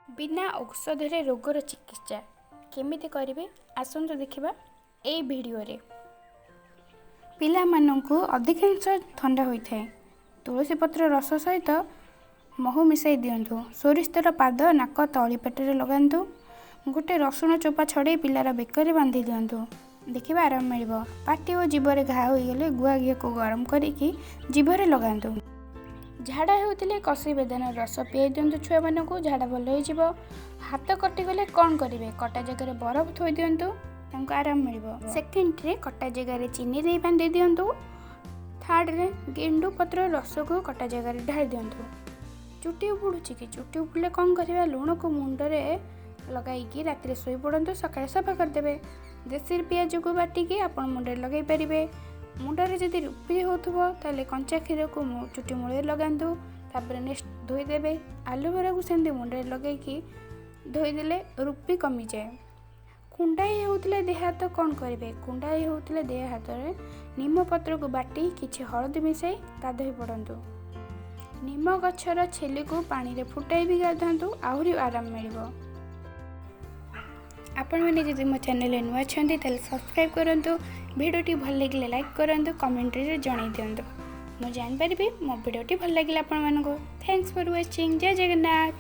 ବିନା ଔଷଧରେ ରୋଗର ଚିକିତ୍ସା କେମିତି କରିବେ, ଆସନ୍ତୁ ଦେଖିବା ଏଇ ଭିଡ଼ିଓରେ। ପିଲାମାନଙ୍କୁ ଅଧିକାଂଶ ଥଣ୍ଡା ହୋଇଥାଏ। ତୁଳସୀ ପତ୍ର ରସ ସହିତ ମହୁ ମିଶାଇ ଦିଅନ୍ତୁ। ସୋରିଷ ତେଲ ପାଦ, ନାକ, ତଳି ପେଟରେ ଲଗାନ୍ତୁ। ଗୋଟେ ରସୁଣ ଚୋପା ଛଡ଼େଇ ପିଲାର ବେକରେ ବାନ୍ଧି ଦିଅନ୍ତୁ, ଦେଖିବା ଆରାମ ମିଳିବ। ପାଟି ଓ ଜିଭରେ ଘା ହୋଇଗଲେ ଗୁଆ ଘିଅକୁ ଗରମ କରିକି ଜିଭରେ ଲଗାନ୍ତୁ। ଝାଡ଼ା ହେଉଥିଲେ କଷି ବେଦାନାର ରସ ପିଆଇ ଦିଅନ୍ତୁ ଛୁଆମାନଙ୍କୁ, ଝାଡ଼ା ଭଲ ହୋଇଯିବ। ହାତ କଟିଗଲେ କ'ଣ କରିବେ? କଟା ଜାଗାରେ ବରଫ ଥୋଇ ଦିଅନ୍ତୁ, ତାଙ୍କୁ ଆରାମ ମିଳିବ। ସେକେଣ୍ଡରେ କଟା ଜାଗାରେ ଚିନି ଦେଇ ବାନ୍ଧି ଦିଅନ୍ତୁ। ଥାର୍ଡ଼ରେ ଗେଣ୍ଡୁ ପତ୍ର ରସକୁ କଟା ଜାଗାରେ ଢାଳି ଦିଅନ୍ତୁ। ଚୁଟି ଉପୁଡ଼ୁଛି କି? ଚୁଟି ଉପୁଡ଼ିଲେ କ'ଣ କରିବା? ଲୁଣକୁ ମୁଣ୍ଡରେ ଲଗାଇକି ରାତିରେ ଶୋଇପଡ଼ନ୍ତୁ, ସକାଳେ ସଫା କରିଦେବେ। ଦେଶୀ ପିଆଜକୁ ବାଟିକି ଆପଣ ମୁଣ୍ଡରେ ଲଗାଇ ପାରିବେ। ମୁଣ୍ଡରେ ଯଦି ରୁପି ହେଉଥିବ, ତାହେଲେ କଞ୍ଚା କ୍ଷୀରକୁ ଚୁଟି ମୂଳରେ ଲଗାନ୍ତୁ, ତାପରେ ନେକ୍ସଟ ଧୋଇଦେବେ। ଆଲୋଭେରାକୁ ସେମିତି ମୁଣ୍ଡରେ ଲଗାଇକି ଧୋଇଦେଲେ ରୁପି କମିଯାଏ। କୁଣ୍ଡାଇ ହେଉଥିଲେ ଦେହ ହାତ କ'ଣ କରିବେ? କୁଣ୍ଡାଇ ହେଉଥିଲେ ଦେହ ହାତରେ ନିମ ପତ୍ରକୁ ବାଟି କିଛି ହଳଦୀ ମିଶାଇ ଗାଧୋଇ ପଡ଼ନ୍ତୁ। ନିମ ଗଛର ଛେଲିକୁ ପାଣିରେ ଫୁଟାଇ ବି ଗାଧାନ୍ତୁ, ଆହୁରି ଆରାମ ମିଳିବ। ଆପଣମାନେ ଯଦି ମୋ ଚ୍ୟାନେଲରେ ନୂଆ ଅଛନ୍ତି, ତାହେଲେ ସବସ୍କ୍ରାଇବ୍ କରନ୍ତୁ। ଭିଡ଼ିଓଟି ଭଲ ଲାଗିଲେ ଲାଇକ୍ କରନ୍ତୁ, କମେଣ୍ଟରେ ଜଣାଇ ଦିଅନ୍ତୁ, ମୁଁ ଜାଣିପାରିବି ମୋ ଭିଡ଼ିଓଟି ଭଲ ଲାଗିଲା ଆପଣମାନଙ୍କୁ। Thanks for watching. Jay Jagannath.